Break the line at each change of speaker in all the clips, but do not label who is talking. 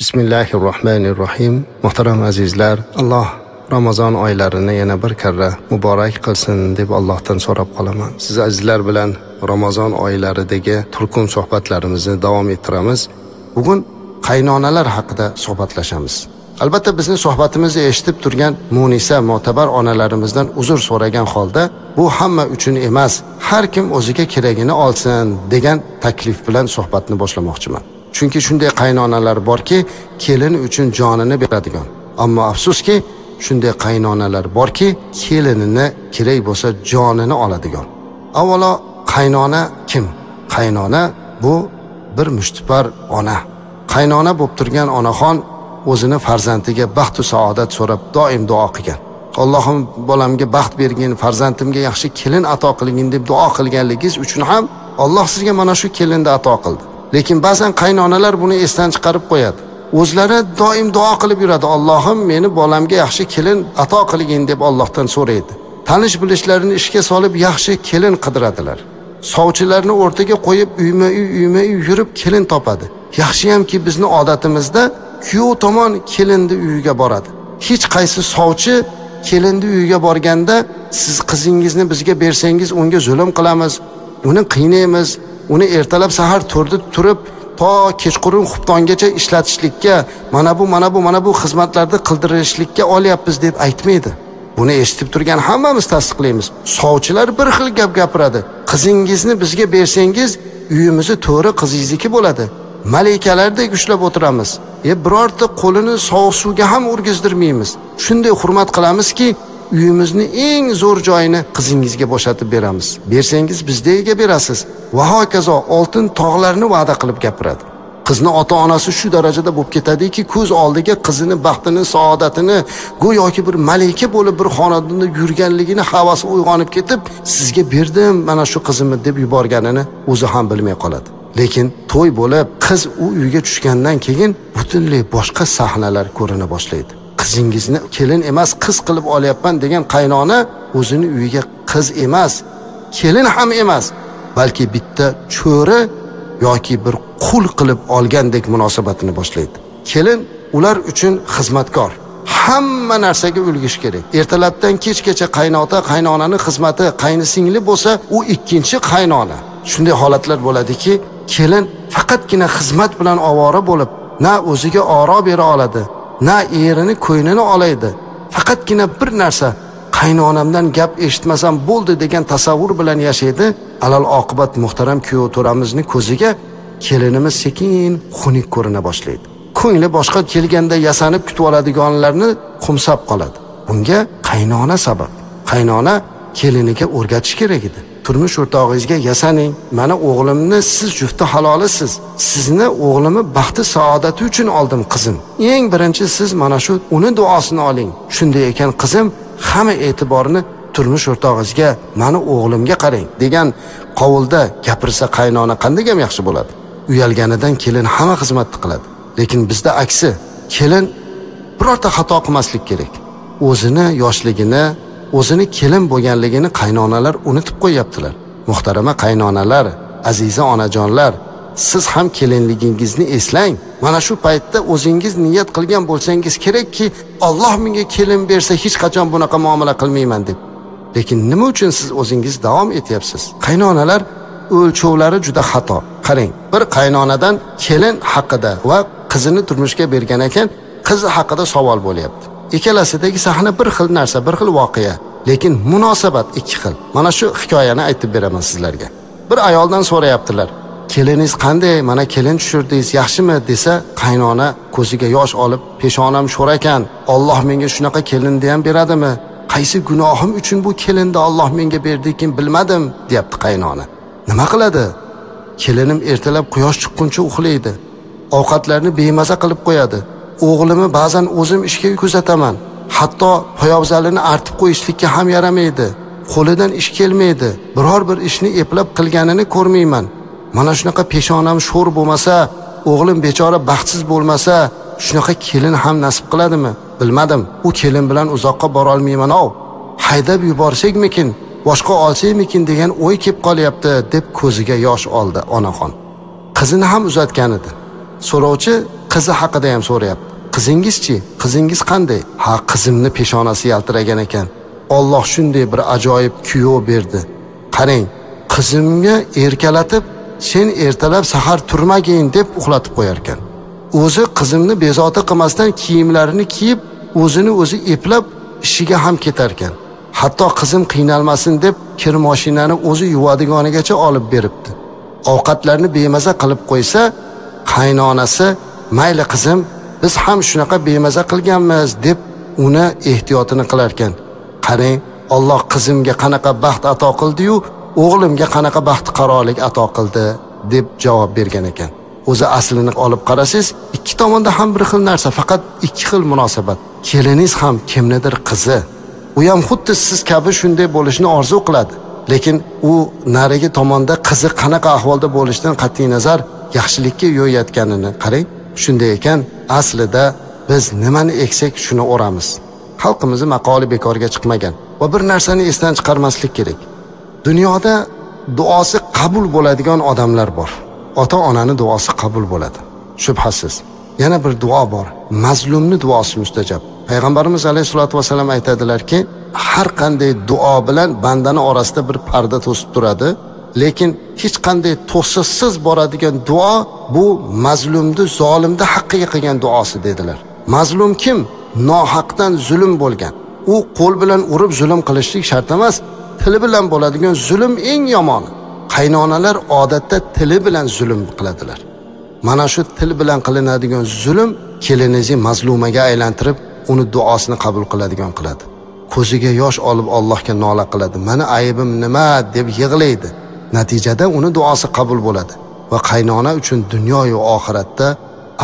Bismillahirrohmanirrohim. Muhtaram azizlar, Alloh Ramazon oylarini yana bir karra muborak qilsin deb Allohdan so'rab qolaman. Siz azizlar bilan Ramazon oylaridagi turkum suhbatlarimizni davom ettiramiz. Bugun qaynonalar haqida suhbatlashamiz. Albatta bizni suhbatimizni eshitib turgan munisa, mo'tabar onalarimizdan uzr so'ragan holda, bu hamma uchun emas, har kim o'ziga keragini olsin degan taklif bilan suhbatni boshlamoqchiman. Chunki shunday qaynonalar borki, kelin uchun jonini beradigan. Ammo afsuski, shunday qaynonalar borki, kelinini kerak bo'lsa jonini oladigan. Avvalo qaynona kim? Qaynona bu bir mushtipar ona. Qaynona bo'lib turgan onaxon o'zini farzandiga baxt va saodat so'rab doim duo qilgan. Allohim bolamga baxt bergin, farzandimga yaxshi kelin ato qilgin deb duo qilganligingiz uchun ham Alloh sizga mana shu kelinni ato qildi. Lekin ba'zan qaynonalar buni esdan chiqarib qo'yadi. O'zlari doim duo qilib yuradi. Allohim meni bolamga yaxshi kelin ato qilgin deb Allohdan so'raydi. Tanish bilishlarini ishga solib yaxshi kelin qidiradilar. Sovchilarni o'rtaga qo'yib uyma-uy, uyma-uy yurib kelin topadi. Yaxshiyamki bizni odatimizda kuyov tomon kelinni uyiga boradi. Hech qaysi sovchi kelinni uyiga borganda siz qizingizni bizga bersangiz unga zulm qilamiz, uni qiynaymiz, uni ertalab sahar 4da turib to kechqurun xuftongacha ishlatishlikka, mana bu, mana bu, mana bu xizmatlarni qildirishlikka olyapmiz deb aytmaydi. Buni eshitib turgan hammamiz tasdiqlaymiz. Sovchilar bir xil gap gapiradi. Qizingizni bizga bersangiz, uyimizni to'ri qizingizniki bo'ladi. Malikalardek ushlab o'tiramiz. Birorta qo'lini sovuq suvga ham urgizdirmaymiz. Shunday hurmat qilamizki, uyimizni eng zo'r joyini qizingizga bo'shatib beramiz. Bersangiz bizdagiga berasiz. Va hokazo oltin tog'larni va'da qilib gapiradi. Qizni ota-onasi shu darajada bo'lib ketadiki, ko'z oldiga qizini baxtini, saodatini, go'yoki bir malika bo'lib bir xonadonda yurganligini havasi uyg'onib ketib, sizga berdim mana shu qizimni deb yuborganini o'zi ham bilmay qoladi. Lekin to'y bo'lib, qiz u uyga tushgandan keyin butunlay boshqa sahnalar ko'rina boshlaydi. Qizingizni kelin emas, qiz qilib olyapman degan qaynona o'zini uyiga qiz emas, kelin ham emas, balki bitta cho'ri yoki bir qul qilib olgandek munosabatini boshlaydi. Kelin ular uchun xizmatkor. Hamma narsaga ulgish kerak. Ertalabdan kechgacha qaynota, qaynonaning xizmati, qaynisingli bo'lsa, u ikkinchi qaynona. Shunday holatlar bo'ladiki, kelin faqatgina xizmat bilan ovora bo'lib, na o'ziga oro bera oladi, na erini ko'nglini olaydi. Faqatgina bir narsa, qaynonamdan gap eshitmasam bo'ldi degan tasavvur bilan yashaydi. Alal oqibat muhtaram kuyov to'ramizning ko'ziga kelinimiz sekin xunuk ko'rina boshlaydi. Ko'ngli boshqa kelganda yasanib kutib oladiganlarni qumsab qoladi. Bunga qaynona sabab. Qaynona keliniga o'rgatish kerak edi. Turmush o'rtog'ingizga yasaning, mana o'g'limni siz jufti halolisiz. Sizni o'g'limni baxti saodati uchun oldim qizim. Eng birinchi siz mana shu uni duosini oling. Shunday ekan qizim, hamma e'tiborni turmush o'rtog'ingizga, mani o'g'limga qarang degan qovulda gapirsa qaynona qanday ham yaxshi bo'ladi. Uyalganidan kelin hamma xizmatni qiladi. Lekin bizda aksi, kelin birorta xato qilmaslik kerak. O'zini yoshligini, o'zini kelin bo'lganligini qaynonalar unutib qo'yaptilar. Muhtarama qaynonalar, aziza onajonlar, siz ham kelinligingizni eslang. Mana shu paytda o'zingiz niyat qilgan bo'lsangiz kerakki, Alloh menga kelin bersa hech qachon bunaqa muomala qilmayman deb. Lekin nima uchun siz o'zingiz davom etyapsiz? Qaynonalar o'lchovlari juda xato. Qarang, bir qaynonadan kelin haqida va qizini turmushga bergan ekan, qizi haqida savol bo'lyapti. Ikkalasidagi sahna bir xil narsa, bir xil voqea, lekin munosabat ikki xil. Mana shu hikoyani aytib beraman sizlarga. Bir ayoldan so'rayaptilar. Keliningiz qanday? Mana kelin tushirdingiz, yaxshimi desa, qaynona ko'ziga yosh olib, peshonam sho'r ekan. Alloh menga shunaqa kelinni ham beradimi? Qaysi gunohim uchun bu kelinni Alloh menga berdi ekan bilmadim, deyapti qaynona. Nima qiladi? Kelinim ertalab quyosh chiqquncha uxlaydi. Ovqatlarni bemaza qilib qo'yadi. O'g'limni ba'zan o'zim ishga kuzataman. Hatto poyabzalini artib qo'yishlikka ham yaramaydi. Qo'lidan ish kelmaydi. Biror bir ishni eplab qilganini ko'rmayman. Mana shunaqa peshonam sho'r bo'lmasa, o'g'lim bechora baxtsiz bo'lmasa, shunaqa kelin ham nasib qiladimi? Bilmadim. U kelin bilan uzoqqa bora olmayman-ov. Haydab yuborsakmikin, boshqa olsakmikin degan o'y kelib qolyapti deb ko'ziga yosh oldi onaxon. Qizini ham uzatgan edi. So'rovchi qizi haqida ham so'rayapti. Qizingizchi? Qizingiz qanday? Ha, qizimni peshonasi yaltiragan ekan. Alloh shunday bir ajoyib kuyov berdi. Qarang, qizimga erkalatib, sen ertalab sahar turmagin deb uxlatib qo'yar ekan. O'zi qizimni bezovta qilmasdan kiyimlarini kiyib, o'zini o'zi eplab ishiga ham ketar ekan. Hatto qizim qiynalmasin deb kir mashinani o'zi yuvadiganigacha olib beribdi. Ovqatlarni bemaza qilib qo'ysa, qaynonasi mayli qizim, biz ham shunaqa bemaza qilganmiz deb uni ehtiyotini qilar ekan. Qarang, Alloh qizimga qanaqa baxt ato qildi-yu, o'g'limga qanaqa baxtiqarolik ato qildi deb javob bergan ekan. O'zi aslini olib qarasangiz, ikki tomonda ham bir xil narsa, faqat ikki xil munosabat. Keliningiz ham kimnidir qizi. U ham xuddi siz kabi shunday bo'lishini orzu qiladi. Lekin u narigi tomonda qizi qanaqa ahvolda bo'lishidan qat'iy nazar yaxshilikka yo'yayotganini qarang. Shunday ekan, aslida biz nimani eksak shuni o'ramiz. Xalqimizning maqoli bekorga chiqmagan. Va bir narsani esdan chiqarmaslik kerak. Dunyoda duosi qabul bo'ladigan odamlar bor. Ota-onani duosi qabul bo'ladi, shubhasiz. Yana bir duo bor. Mazlumni duosi mustajab. Payg'ambarimiz alayhisolatu vasallam aytadilarki, har qanday duo bilan bandani orasida bir parda to'sib turadi, lekin hech qanday to'siqsiz boradigan duo bu mazlumni zolimni haqqiga qilgan duosi dedilar. Mazlum kim? Nohaqdan zulm bo'lgan. U qo'l bilan urib zulm qilishlik shart emas, tili bilan bo'ladigan zulm eng yomoni. Qaynonalar odatda tili bilan zulm qiladilar. Mana shu til bilan qilinadigan zulm keliningizni mazlumaga aylantirib, uni duosini qabul qiladigan qiladi. Ko'ziga yosh olib Allohga nola qiladi. Meni aybim nima deb yig'laydi. Natijada uni duosi qabul bo'ladi va qaynona uchun dunyo va oxiratda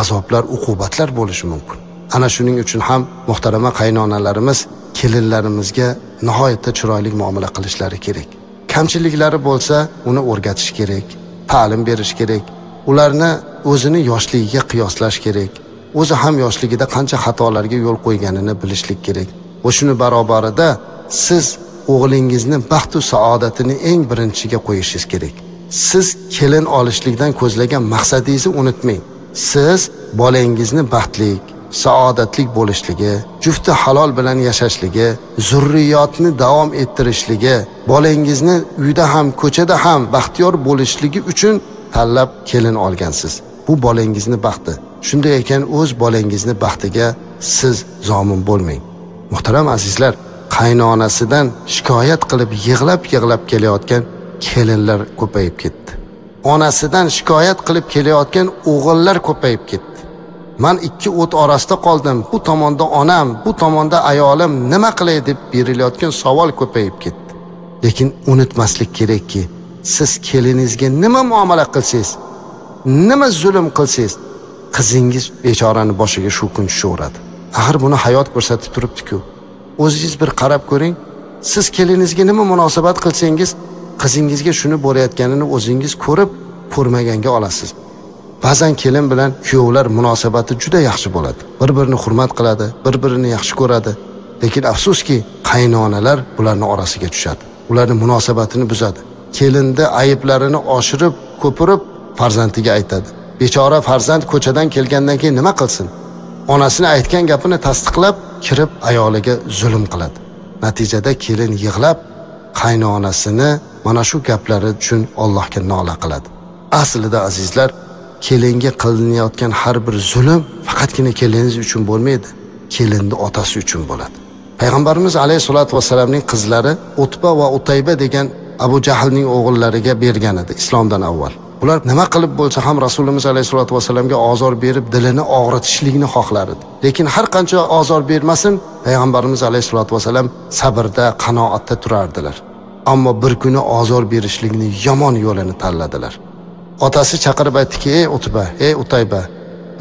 azoblar, uqubatlar bo'lishi mumkin. Ana shuning uchun ham muhtarama qaynonalarimiz kelinlarimizga nihoyatda chiroyli muomala qilishlari kerak. Kamchiliklari bo'lsa, uni o'rgatish kerak, ta'lim berish kerak, ularni o'zini yoshligiga qiyoslash kerak. O'zi ham yoshligida qancha xatolarga yo'l qo'yganini bilishlik kerak. Va shuni barobarida siz o'g'lingizni baxt va saodatini eng birinchiga qo'yishingiz kerak. Siz kelin olishlikdan ko'zlagan maqsadingizni unutmang. Siz bolangizni baxtli, saodatli bo'lishligi, jufti halol bilan yashashligi, zurriyotni davom ettirishligi, bolangizni uyda ham, ko'chada ham baxtiyor bo'lishligi uchun tanlab kelin olgansiz. Bu bolangizni baxti. Shunday ekan, o'z bolangizni baxtiga siz zomin bo'lmang. Muhtaram azizlar, qaynonasidan shikoyat qilib yig'lab-yig'lab kelayotgan kelinlar ko'payib ketdi. Onasidan shikoyat qilib kelayotgan o'g'illar ko'payib ketdi. Men ikki o't orasida qoldim. Bu tomonda onam, bu tomonda ayolim, nima qilay deb berilayotgan savol ko'payib ketdi. Lekin unutmaslik kerakki, siz keliningizga nima muomala qilsangiz, nima zulm qilsangiz, qizingiz bechorani boshiga shu kun tushaveradi. Axir buni hayot ko'rsatib turibdi-ku. O'zingiz bir qarab ko'ring, siz keliningizga nima munosabat qilsangiz, qizingizga shuni bo'layotganini o'zingiz ko'rib, ko'rmaganga olasiz. Ba'zan kelin bilan kuyovlar munosabati juda yaxshi bo'ladi. Bir-birini hurmat qiladi, bir-birini yaxshi ko'radi. Lekin afsuski, qaynonalar bularning orasiga tushadi. Ularning munosabatini buzadi. Kelinni ayblarini oshirib, ko'pirib farzandiga aytadi. Bechora farzand ko'chadan kelgandan keyin nima qilsin? Onasini aytgan gapini tasdiqlab, kirib ayoliga zulm qiladi. Natijada kelin yig'lab, qaynonasini mana shu gaplari uchun Allohga nola qiladi. Aslida azizlar, kelinga qilinayotgan har bir zulm faqatgina keliningiz uchun bo'lmaydi, kelinning otasi uchun bo'ladi. Payg'ambarimiz alayhisolatu vasallamning qizlari Utba va Utayba degan Abu Jahlning o'g'illariga bergan edi islomdan avval. Ular nima qilib bo'lsa ham Rasulimiz alayhisolatu vasallamga ozor berib, dilini og'ritishlikni xohlar edi. Lekin har qancha ozor bermasin, Payg'ambarimiz alayhisolatu vasallam sabrda, qanoatda turardilar. Ammo bir kuni ozor berishlikni yomon yo'lini tanladilar. Otasi chaqirib aytdiki: "Ey Utba, ey Utayba,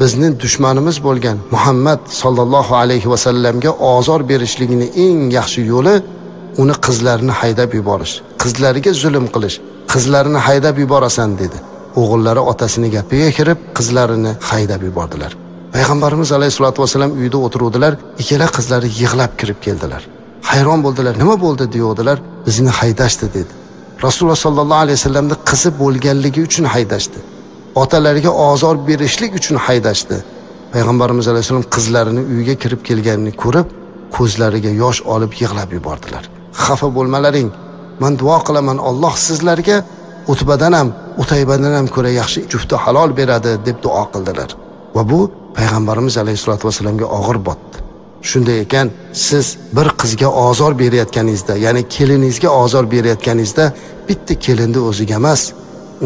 bizning dushmanimiz bo'lgan Muhammad sallallohu alayhi va sallamga ozor berishlikning eng yaxshi yo'li uni qizlarini haydab yuborish, qizlariga zulm qilish, qizlarini haydab yuborasan" dedi. O'g'illari otasini gapiga kirib, qizlarini haydab yubordilar. Payg'ambarimiz alayhisolatu vasallam uyda o'tiruvdilar, ikkala qizlari yig'lab kirib keldilar. Hayron bo'ldilar, nima bo'ldi deyodilar. Bizni haydashdi dedi. Rasululloh sallallohu alayhi vasallamning qizi bo'lganligi uchun haydashdi. Otalariga ozor berishlik uchun haydashdi. Payg'ambarimiz alayhissalom qizlarini uyga kirib kelganini ko'rib, ko'zlariga yosh olib yig'lab yubordilar. Xafa bo'lmalaring, men duo qilaman, Alloh sizlarga Utbadan ham, Utaybadan ham ko'ra yaxshi jufti halol beradi deb duo qildilar. Va bu Payg'ambarimiz alayhisolatu vasallamga og'ir botdi. Shunday ekan, siz bir qizga ozor berayotganingizda, ya'ni keliningizga ozor berayotganingizda bitta kelinni o'ziga emas,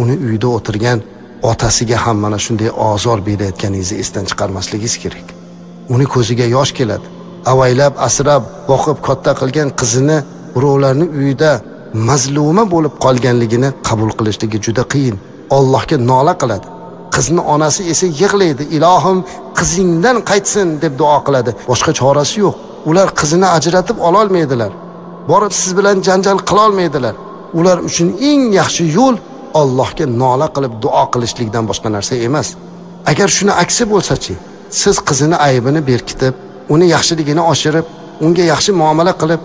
uni uyda o'tirgan otasiga ham mana shunday ozor berayotganingizni esdan chiqarmasligingiz kerak. Uni ko'ziga yosh keladi. Avaylab, asrab, boqib katta qilgan qizini birovlarning uyida mazluma bo'lib qolganligini qabul qilishligi juda qiyin. Allohga nola qiladi. Qizni onasi esa yig'laydi. Ilohim, qizingdan qaytsin deb duo qiladi. Boshqa chorasi yo'q. Ular qizini ajratib ola olmaydilar. Borib siz bilan janjal qila olmaydilar. Ular uchun eng yaxshi yo'l Allohga nola qilib duo qilishlikdan boshqa narsa emas. Agar shuni aksi bo'lsa-chi, siz qizini aybini berkitib, uni yaxshiligini oshirib, unga yaxshi muomala qilib,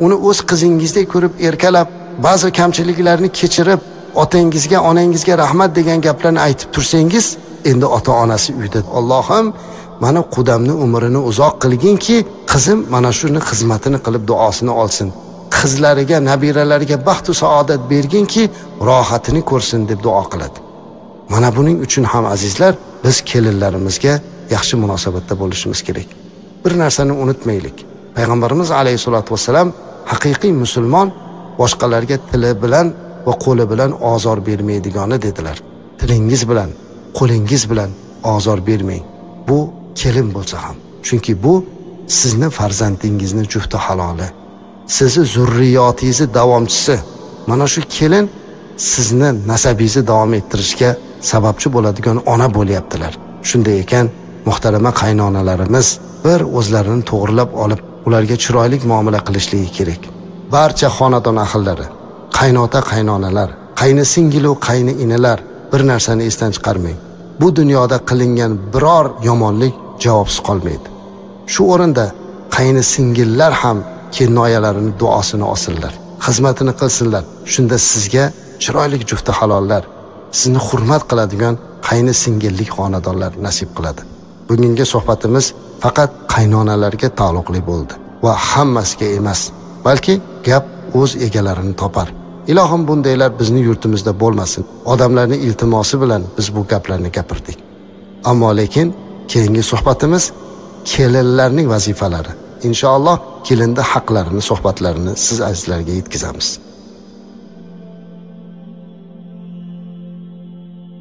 uni o'z qizingizdek ko'rib erkalab, ba'zi kamchiliklarni kechirib, otangizga, onangizga rahmat degan gaplarni aytib tursangiz, endi ota-onasi uyda Allohim, mana qudamni umrini uzoq qilginki, qizim mana shuni xizmatini qilib duosini olsin. Qizlariga, nabiralariga baxt va saodat berginki, rohatini ko'rsin deb duo qiladi. Mana buning uchun ham azizlar, biz kelinlarimizga yaxshi munosabatda bo'lishimiz kerak. Bir narsani unutmaylik. Payg'ambarimiz alayhisolatu vasallam haqiqiy musulmon boshqalarga tili bilan va qo'li bilan ozor bermaydigani dedilar. Tilingiz bilan, qo'lingiz bilan ozor bermang. Bu kelin bo'lsa ham. Chunki bu sizni farzandingizni jufti haloli, sizni zurriyotingizni davomchisi. Mana shu kelin sizni nasabingizni davom ettirishga sababchi bo'ladigan ona bo'lyaptilar. Shunday ekan, muhtarama qaynonalarimiz bir o'zlarini to'g'rilab olib, ularga chiroyli muomala qilishligi kerak. Barcha xonadon ahllari, qaynota qaynonalar, qayni singilu qayni inilar, bir narsani esdan chiqarmang. Bu dunyoda qilingan biror yomonlik javobsiz qolmaydi. Shu o'rinda qayni singillar ham kelinoyalarini duosini olsinlar, xizmatini qilsinlar. Shunda sizga chiroyli jufti halollar, sizni hurmat qiladigan qayni singillik xonadonlar nasib qiladi. Bugungi suhbatimiz faqat qaynonalarga taalluqli bo'ldi va hammasiga emas, balki gap o'z egalarini topar. Ilohim bundaylar bizni yurtimizda bo'lmasin. Odamlarning iltimosi bilan biz bu gaplarni gapirdik. Ammo lekin keyingi suhbatimiz kelinlarning vazifalari. Inshaalloh kelinda haqlarini, suhbatlarini siz azizlarga yetkazamiz.